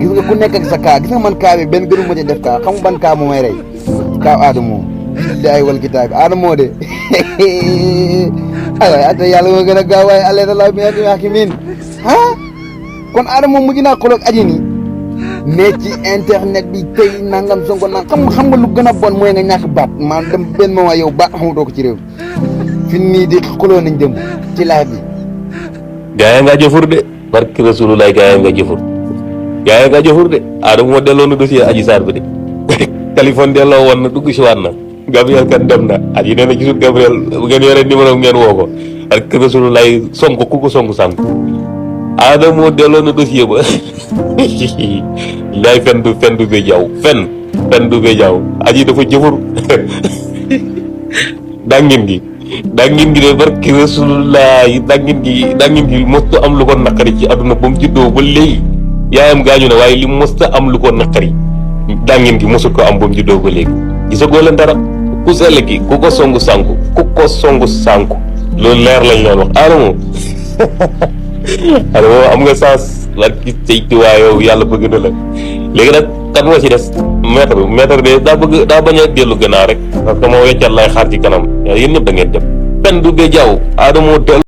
gis nga ku nekk ak sa kaa gis nga man kaa bi benn gënu ma ci def kaa xam ban kaa moo may rey kaa Adamo di ay wal kitaab Adamo de ay waay ate yàlla moo gën a gaaw waaye ale la mi hakimin kon Adamo mujj naa xoloog aji ni mais ci internet bi tey nangam sonko nang xam nga lu gën a bon mooy nga ñàkk baat man dem benn moment yow baat xamatoo ko ci réew fi nii di xuloo nañ jëm ci live bi gaaya nga jëfur de barki rasulullah gaaya nga jëfur de Adamo moo delloo na dossier Adji Sarr bi de téléphone delloo woon na dugg si waat na Gabriel kan dem na Adji nee na gisul Gabriel bu ngeen yore numéro ngeen woo ko barki rasulullah sonko ku ko sonk sànk Adamo delloo na dossier ba lay fen du be jaw fen du be jaw Adji dafa jëfur dangin gi de barki rasulullah dangin gi mosta am lu ko naqari ci àdduna ba mu juddoo ba léegi yaayam gaañu na waaye li mosta am lu ko naqari dangin gi mosul ko am ba mu juddoo ba léegi gisagoo leen dara ku sell gi ku ko songu sànku loolu leer lañ leen wax Adamo am nga sens barki saytu waa yow yàlla bëgg na la léegi nag kan moo ci des maître de daa bañ a dellu gannaaw rek parce que moo weccat lay xaar ci kanam yéen ñëpp da ngeen dem pen du be jaww Adamo